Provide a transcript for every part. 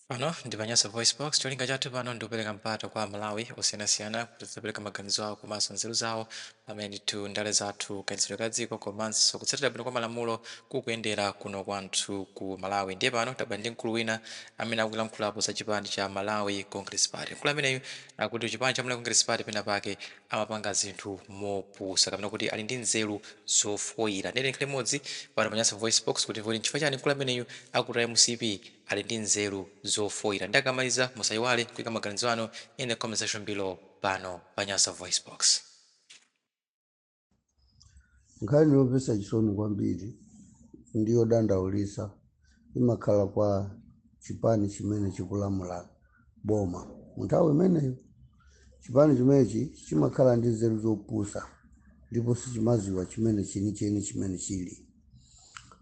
Pano ndi pa Nyasa Voice Box. Cholinga chathu pano ndi kupereka mpata kwa Amalawi osiyanasiyana kuti azipereka maganizo awo komanso nzeru zawo pamene ndithu ndale zathu, kayendetsedwe ka dziko komanso kutsatira bwino kwa malamulo kukuyendera kuno kwathu ku Malawi. Ndiye pano tabwera ndi mkulu wina amene akulankhulapo za chipani cha Malawi Congress Party. Mkulu ameneyu akuti chipani cha Malawi Congress Party pena pake amapanga zinthu mopusa kapena kuti ali ndi nzeru zofoyira. Ndiye tikhale limodzi pano pa Nyasa Voice Box kuti timve nchifukwa chani mkulu ameneyu akuti MCP ali ndi nzeru zofoyira. Ndi akamaliza, musayiwale kuyika maganizo anu in the comment section below pano pa Nyasa Voice Box. Nkhani yomvetsa chisoni kwambiri ndi yodandaulitsa imakhala kwa chipani chimene chikulamula boma mu nthawi imeneyo. Chipani chimenechi chimakhala ndi nzeru zopusa ndipo sichimaziwa chimene chenicheni chimene chili.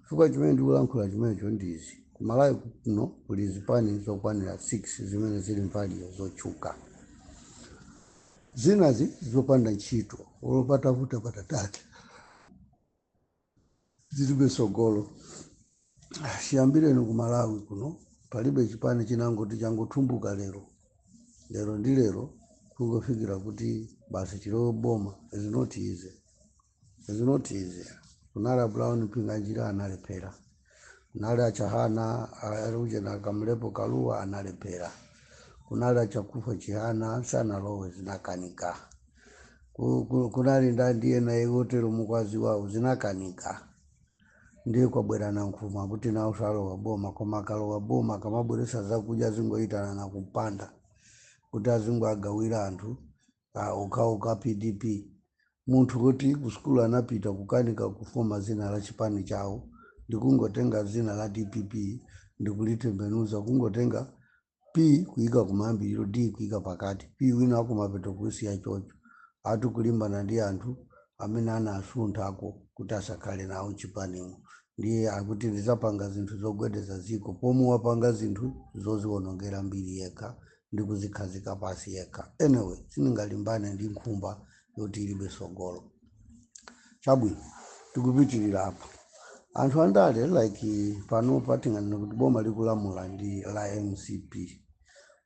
Chifukwa chimene ndikulankhula chimenecho ndizi: ku Malawi kuno kuli zipani zokwanira 6 zimene zili mbaliyo zotchuka, zinazi zopanda ntchito, olopatavuta patatati zilibe sogolo. Chiyambireni ku Malawi kuno palibe chipani chinangoti changotumbuka lero lero ndi lero kungofikira kuti basi chilowe boma. Is not easy, is not easy. Kunali a Brown Mpinganjira, analephera. Kunali achahana aruje na Kamlepo Kalua, analephera. Kunali achakufa Chihana, sanalowe, zinakanika. Kunali ndandi ena otero mukwazi wawo, zinakanika. Ndiye kwabwera Nankhumwa kuti nawo salowa boma, koma akalowa boma akamabweresa zakudya zingoyitana na kumpanda kuti azingoagawira anthu okhaokha. PDP, munthu kuti ku sukulu anapita kukanika kufoma zina la chipani chawo, ndikungotenga zina la DPP ndikulitembenuza, kungotenga P kuyika kumayambiriro, D kuyika pakati, P wina wakumapeto kusiya chocho, ati kulimbana ndi anthu amene anasunthako kuti asakhale nawo chipanimo. Ndiye akuti ndizapanga zinthu zogwedeza dziko, pomwe wapanga zinthu zoziwonongera mbiri yekha ndi kuzikhazika pasi yekha. Anyway, sindingalimbane ndi nkhumba yoti ilibe sogolo. Chabwino, tikupitirira apa. Anthu andale, like panopa tinganene kuti boma likulamula ndi la MCP.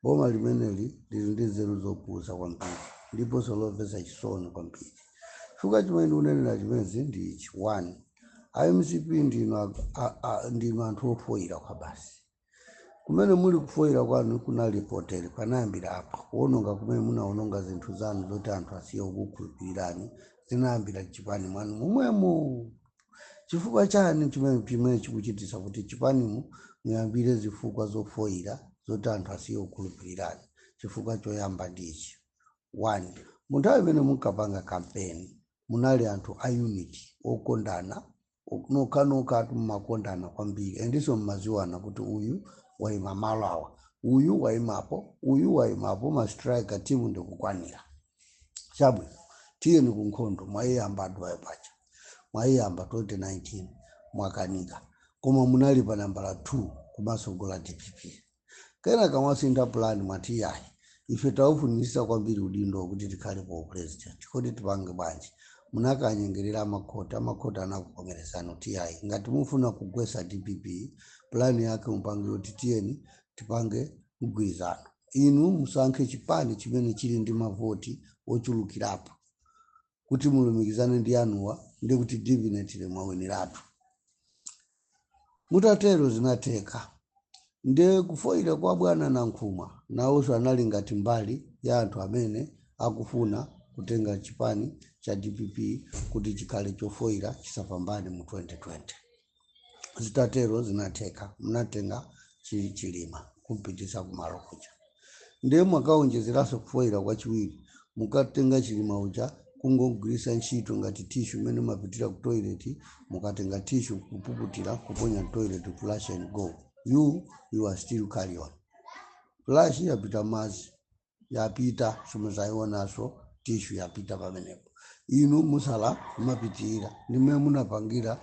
Boma limeneli lili ndi nzeru zopusa kwambiri ndiponso lomvetsa chisoni kwambiri. Chifukwa chimene ndikunenera chimenezi ndi ichi: one, MCP ndinu ndinu anthu ofoyira kwa basi. Kumene muli kufoyira kwanu kunali potere: panayambira apa kuwononga kumene munawononga zinthu zanu zoti anthu asiye kukukhulupirirani, zinayambira chipani mwanu momwemo. Chifukwa chani chimene chikuchitisa kuti chipanimu muyambire zifukwa zofoyira zoti anthu asiye kukhulupirirani? Chifukwa choyamba ndichi: one, mu nthawi imene munkapanga kampeni munali anthu a unity, okondana nokhanokha, mumakondana kwambiri, endiso mmaziwana kuti uyu wayima malo awa, uyu wayimapo, uyu wayimapo, ma striker team ndikukwanira. Chabwino, tiyeni ku nkhondo. Mwayiyamba adwayo pacha, mwayiyamba 2019, mwakanika, koma munali pa nambala 2 kumasogola DPP. Kenaka mwasintha plan, mwati yayi, ife taufunitsitsa kwambiri udindo kuti tikhale po president, kodi tipange bwanji? Munakanyengerera amakhoti, amakhoti anakuvomerezani kuti yayi, ngati mufuna kugwesa DPP, plan yake mupange kuti tiyeni tipange mgwirizano, inu musankhe chipani chimene chili ndi mavoti ochulukirapo kuti mulumikizane ndi anuwa, ndi kuti definitely mwawiniratu. Mutatero zinatheka. Ndiye kufoyira kwa bwana Nankhumwa, nawonso anali ngati mbali ya anthu amene akufuna kutenga chipani cha DPP kuti chikhale chofoyira, chisapambane mu 2020. Zitatero zinatheka, mnatenga Chilima kumpitisa kumalo kuja. Ndiye mwakaonjezeranso kufoyira kwachiwiri, mukatenga Chilima uja kungogwiritsa ntchito ngati tissue imene mapitira ku toilet. Mukatenga tissue kupuputira, kuponya toilet, flush and go. You are still carry on. Flush yapita madzi, yapita, simuzayionanso tissue yapita pamenepo. Inu musala kumapitirira ndimene munapangira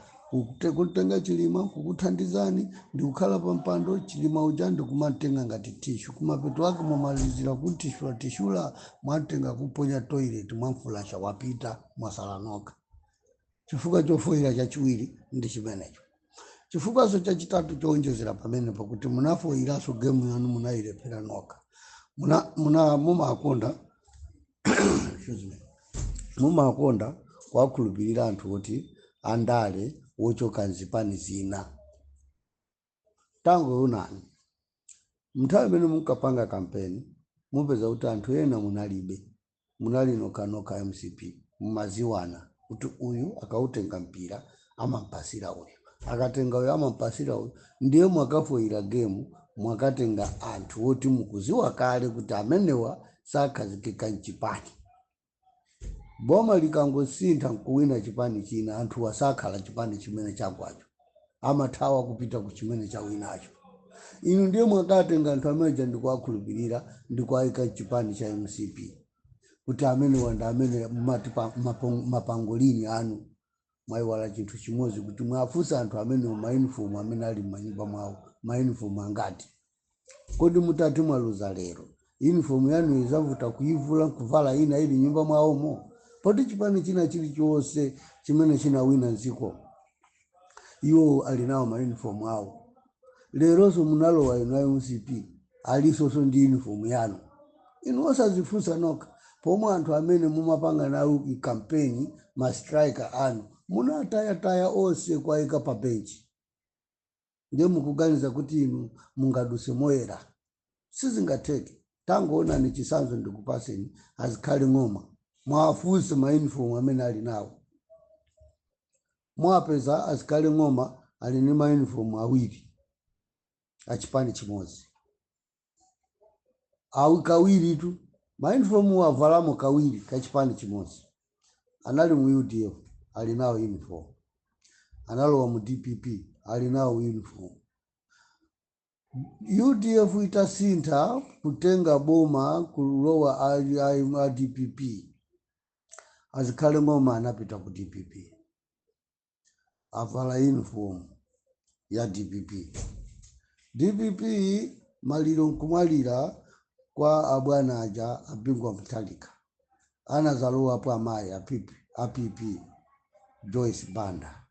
kutenga Chilima kukuthandizani ndikukhala pa mpando. Chilima uja ndikumatenga ngati tissue, kumapeto ake mwamalizira kuntishula tishula, mwatenga kuponya toilet, mwamfulasha, wapita, mwasala nokha. Chifukwa chofoyera chachiwiri ndi chimenecho. Chifukwaso chachitatu chowonjezera pamene pakuti munafoyiranso game yanu, munayilephera nokha. Muna mumakonda, excuse me, mumakonda kuwakhulupirira anthu oti andale wochoka mzipani zina. Tangoonani nthawi imene munkapanga kampeni, mupeza kuti anthu ena munalibe, munali nokhanokha MCP. Mumaziwana kuti uyu akautenga mpira amampasira uyu, akatenga uyu amampasira uyu. Ndiye mwakafoyira game, mwakatenga anthu oti mukuziwa kale kuti amenewa sakhazikika mchipani. Boma likangosintha nkuwina chipani china, anthu wasakhala chipani chimene chagwacho, amathawa kupita ku chimene chawinacho. Inu ndiye mwakatenga anthu ameneja ndikuwakhulupirira, ndikuwayika chipani cha MCP kuti amene wanda amene mumati mapangolini anu. Mwayiwala chinthu chimodzi, kuti mwafunsa anthu amene mauniform amene ali m'manyumba mwawo, mauniform angati? Kodi mutati mwaluza lero, uniform yanu izavuta kuivula nkuvala ina ili nyumba mwawomo? Poti chipani china chilichonse chimene chinawina mdziko, iwo ali nawo mauniform awo. Leronso munalowa inu a MCP, alisonso ndi uniform yanu. Inu osazifunsa nokha, pomwe anthu amene mumapanga nawo kampeni, ma striker anu, munatayataya onse kwayika pa benchi. Ndiye mukuganiza kuti inu mungaduse moyera? Sizingatheke. Tangoonani chisanzo ndikupaseni, azikhale Ng'oma. Mwafunse mauniform amene ali nawo, mwapeza azikhale Ng'oma ali ndi mauniform awiri achipani chimodzi, awi kawiri tu mauniform avalamo kawiri kachipani chimodzi. Anali mu UDF, ali nawo uniform. Analowa mu DPP, ali nawo uniform. UDF itasintha kutenga boma kulowa a DPP, azikhale Ng'oma anapita ku DPP, avala uniform ya DPP. DPP maliro nkumwalira kwa abwana aja abingwa Mtalika, anazalowapo amayi aPP Joyce Banda.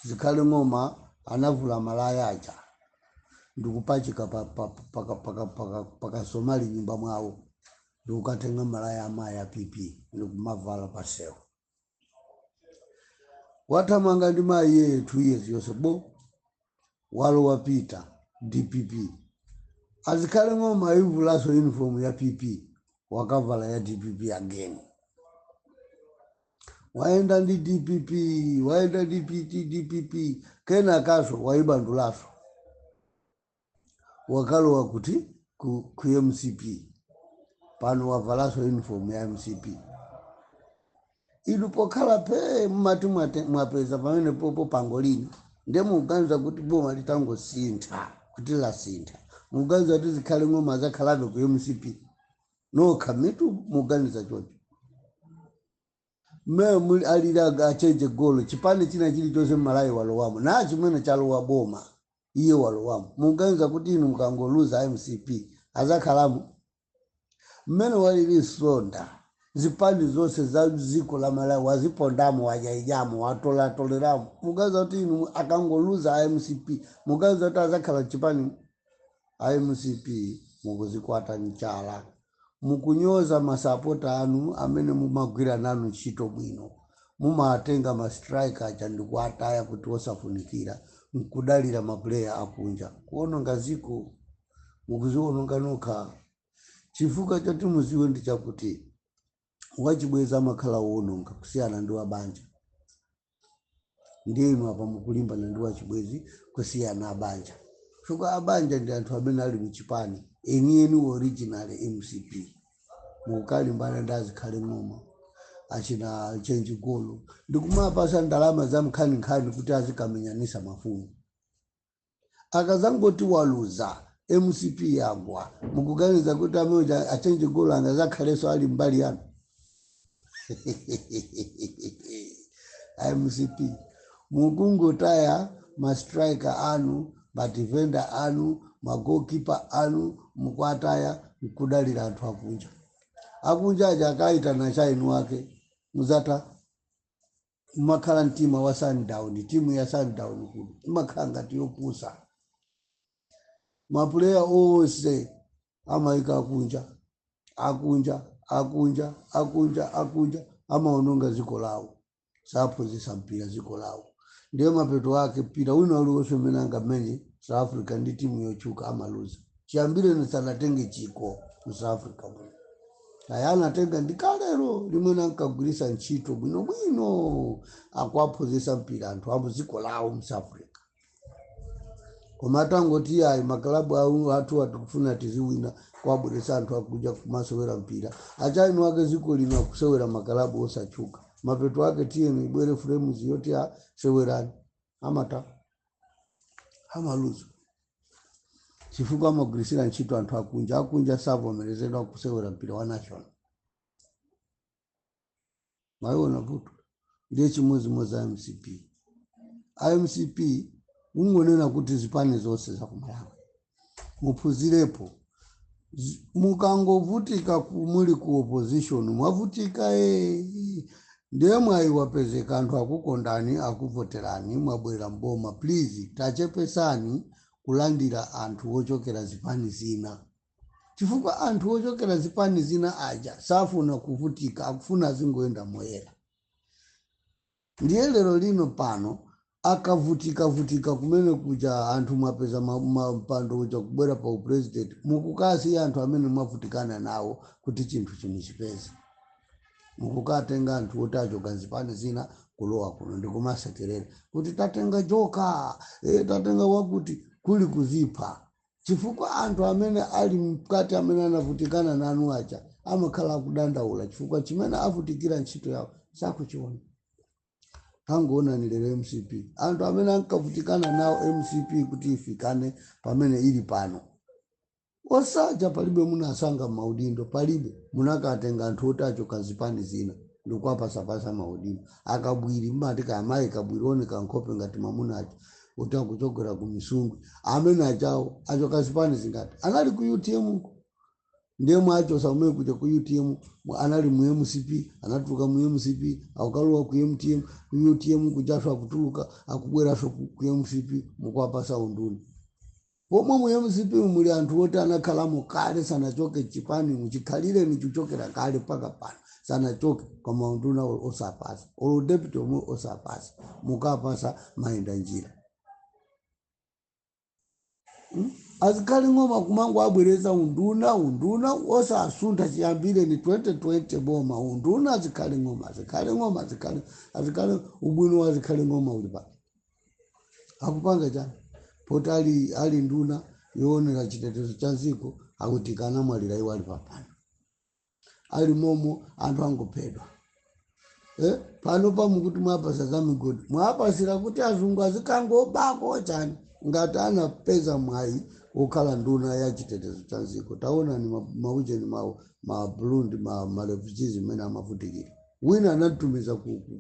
Zikhale Ng'oma anavula malaya aja ndikupachika pakasomali nyumba mwawo, ndikukatenga malaya amayi aPP ndikumavala pasewu. Wathamanga ndi mayi yeye 2 years yonse bo walowa pita DPP. Azikhale Ng'oma aivulaso uniform ya PP, wakavala ya DPP again. Waenda ndi DPP, waenda ndi PT DPP, kenakaso waibandulaso, wakalowa kuti ku MCP. Pano wavalaso uniform ya MCP. Inu pokhala pe mmati mwapeza pamene popo pangolini. Ndiye mukuganiza kuti boma litangosintha, kuti lasintha, mukuganiza kuti zikhale Ng'oma zakhalabe ku MCP? Nokha mitu mukuganiza choncho. Mmene muli alili achenje golo, chipani china chilichonse mmalawi walowamo na chimene chalowa boma, iye walowamo. Mukuganiza kuti inu mukangoluza MCP azakhalamo? Mmene walili Sonda, zipani zonse za dziko la Malawi wazipondamo, wajaijamo, watolatoleramo. Mukuganiza kuti inu akangoluza MCP, mukuganiza kuti azakhala chipani MCP? Mukuzikwata mchala, mukunyoza masapota anu amene mumagwira nanu ntchito bwino. Mumatenga ma striker aja ndikuataya kuti osafunikira, nkudalira mapuleya akunja, kuononga ziko. Mukuziwononga nokha. Chifukwa choti muziwe ndi chakuti wachibweza amakhala wononga kusiyana ndi wabanja. Ndiye inu apa mukulimbana ndi wachibwezi kusiyana abanja, chifukwa abanja ndi anthu amene ali muchipani enieni, original MCP. Mukukalimbana ndi azikhale Ng'oma, achina chenji golo, ndikumapasa ndalama za mkhaninkhani kuti azikamenyanisa mafumu. Akazangoti waluza MCP, yagwa, mukuganiza kuti amene achenji golo angazakhalenso ali mbali yanu? MCP mukungotaya ma striker anu, ma defender anu, ma goalkeeper anu, mukwataya nkudalira anthu akunja. Akunja aja akaitana chainu wake, muzata Umakhala mtima wa Sundown, timu ya Sundown kuno imakhala ngati yopusa. Mapuleya onse amayika akunja, akunja, akunja, akunja, akunja, amaononga dziko lawo, saphunzitsa mpira dziko lawo. Ndiye mapeto ake mpira wina uliwonse umene angamenye South Africa ndi timu yotchuka amaluza. Chiyambire sanatenge chikho mu South Africa muno. Aya anatenga ndi kalero limene ankagwiritsa ntchito bwinobwino, akuaphunzitsa mpira anthu amu dziko lawo mu South Africa. Koma atangoti ayi, makalabu awu athu atikufuna tiziwina, kuwabweretsa anthu akuja kumasewera mpira, achainu ake dziko lino akusewera makalabu osatchuka. Mapeto ake tiyeni ibwere Flames yoti asewerani, amata amaluza chifukwa amagwirisira ntchito anthu akunja. Akunja savomerezedwa kusewera mpira wa national. Mwayiona vuto? Ndiye chimodzimodzi MCP. IMCP ungonena kuti zipani zonse zakumalawi muphunzirepo. Mukangovutika muli ku opposition, mwavutika ndiye mwayi wapezeka, anthu akukondani, akuvoterani, mwabwerera mboma. Please, tachepesani kulandira anthu ochokera zipani zina, chifukwa anthu ochokera zipani zina aja safuna kuvutika, akufuna azingoyenda moyera. Ndiye lero lino pano akavutika-vutika kumene kuja, anthu mwapeza mpando uja kubwera pa upresident, mukukasiya anthu amene mwavutikana nawo kuti chinthu chimuchipeze, mukukatenga anthu oti achoka zipani zina kulowa kuno ndikumasekerera kuti tatenga joka, tatenga wakuti, kuli kuzipha, chifukwa anthu amene ali mkati amene anavutikana nanu aja amakhala akudandaula chifukwa chimene avutikira ntchito yawo sakuchiona. Tangoona ni lero MCP, anthu amene ankavutikana nawo MCP kuti ifikane pamene ili pano osaja palibe munasanga maudindo, palibe. Munakatenga anthu oti achoka zipani zina ndikuwapasapasa maudindo. Akabwiri mmati kamayi Kabwiri oneka nkhope ngati mamuna aja oti akuchokera ku Misungwi, amene achawo achoka zipani zingati? Anali ku UTM uko, ndiye mwachosa kumene kuja ku UTM, anali mu MCP, anatuluka mu MCP, akukalowa ku MTM, ku UTM kujaso akutuluka, akubweranso ku MCP, mukuwapasa unduna. Pomwe mu MCP muli anthu oti anakhalamo kale, sanachoke chipani, muchikhalire nichuchokera kale mpaka pano sanachoke, koma unduna osapasa, olo deputy omwe osapasa, mukapasa mayenda njira. Azikhale Ng'oma kumango abwereza unduna, unduna osasuntha chiyambire ni 2020 boma unduna. Azikhale Ng'oma, Azikhale Ng'oma, Azikhale, Azikhale. Ubwino wa Azikhale Ng'oma uli pano akupanga chani? Poti ali nduna yoonera chitetezo cha dziko, akuti kanamwalira iwo ali papano, ali momo anthu angophedwa. Pano pamukuti mwapasa za migodi, mwapasira kuti azungu azikangobako chani? Ngati anapeza mwayi wokhala nduna ya chitetezo cha dziko, taonani maujeni ma Burundi, ma refugees mmene amavutikira. Wina anatumiza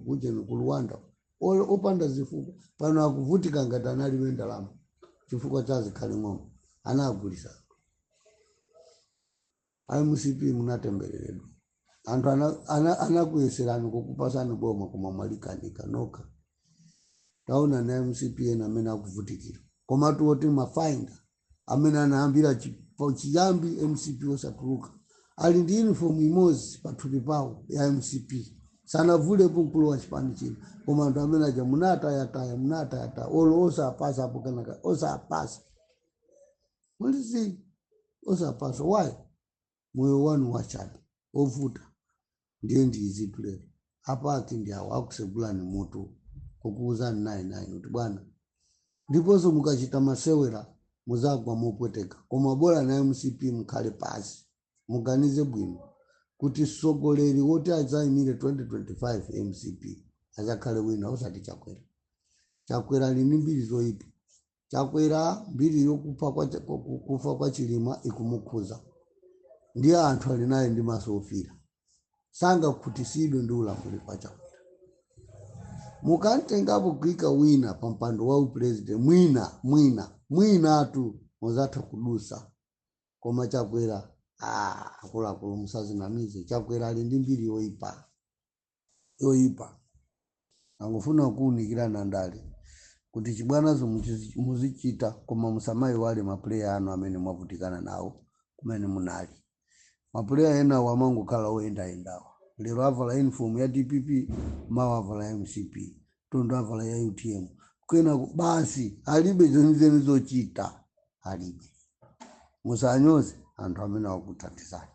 kujeni ku Rwanda opanda zifukwa, pano akuvutika ngati analibe ndalama chifukwa cha Zikhale Ng'oma anagulisa. MCP munatembereredwa. Anthu anakuyeserani kukupasani boma koma mwalikanika nokha. Taona na MCP ena amene akuvutikira, koma tuoti mafainda amene anayambira chiyambi MCP osatuluka, ali ndi uniform imodzi pathupi pawo ya MCP, sanavulepo mkulu wa chipani china. Koma anthu amene aja munatayataya, munatayataya, olo osapasa apo kenaka osapasa, mulisi osapasa. Why? Moyo wanu wachabe ovuta. Ndiye ndiizitu lero apaki ndi awo akusegulani mutu kukuuzani nayi nayi kuti bwana, ndiponso mukachita masewera muzagwa mopweteka. Koma bola na MCP mukhale pasi, muganize bwino kuti mtsogoleri woti adzayimire 2025 MCP azakhale wina osati Chakwera. Chakwera ali ndi mbiri zoyipa. Chakwera mbiri yokupha kufa kwa Chilima ikumukhuza, ndiye anthu ali naye ndi maso ofira, sangakhutisidwe ndi ulamuliro wa Chakwera. Mukantengapo kuika wina pa mpando wa upresident, mwina mwina mwinatu muzatha kudusa. Koma Chakwera, akuluakulu, musazinamize. Chakwera ali ndi mbiri yoyipa yoyipa. Angofuna kuwunikirana ndale kuti chibwanazo muzichita, koma musamayiwale ma player anu amene mwavutikana nawo kumene munali. Ma player ena wamangokhala oyendayendawa, lero avala uniform ya DPP, mawa avala ya MCP, tondo avala ya UTM, kwena basi alibe zenizeni zochita, alibe. Musanyoze anthu amene akuthandizani.